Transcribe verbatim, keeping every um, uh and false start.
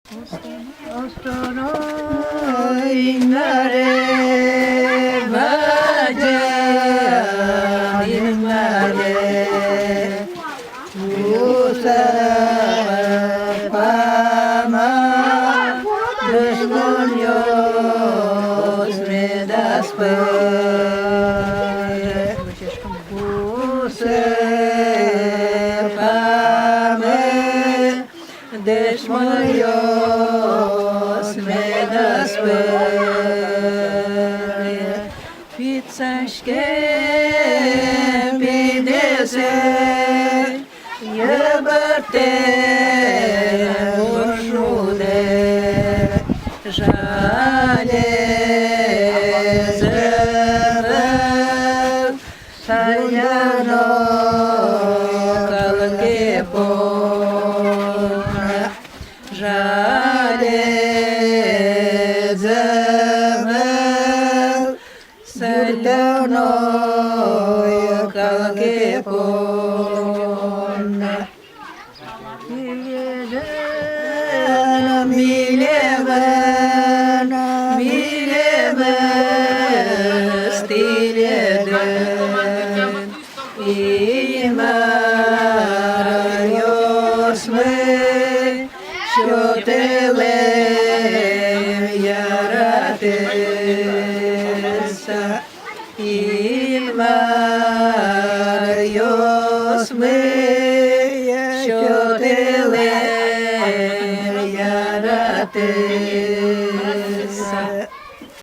Оштоно Инмаре, вадья Инмаре, усэ пама дышмонъёс медаз пӧры. Усэ пама дышмонъёс медаз пӧры. Пицаське пидэсэ, йыбыртэ вуж шудэ, жале зэм ӧвӧл сӥльдоно калыке понна. Жале зэм ӧвӧл сӥльдоно калыке понна. Милемын, милемын, милемыз тӥледын Инмаръёсмы, сётэлэ яратыса.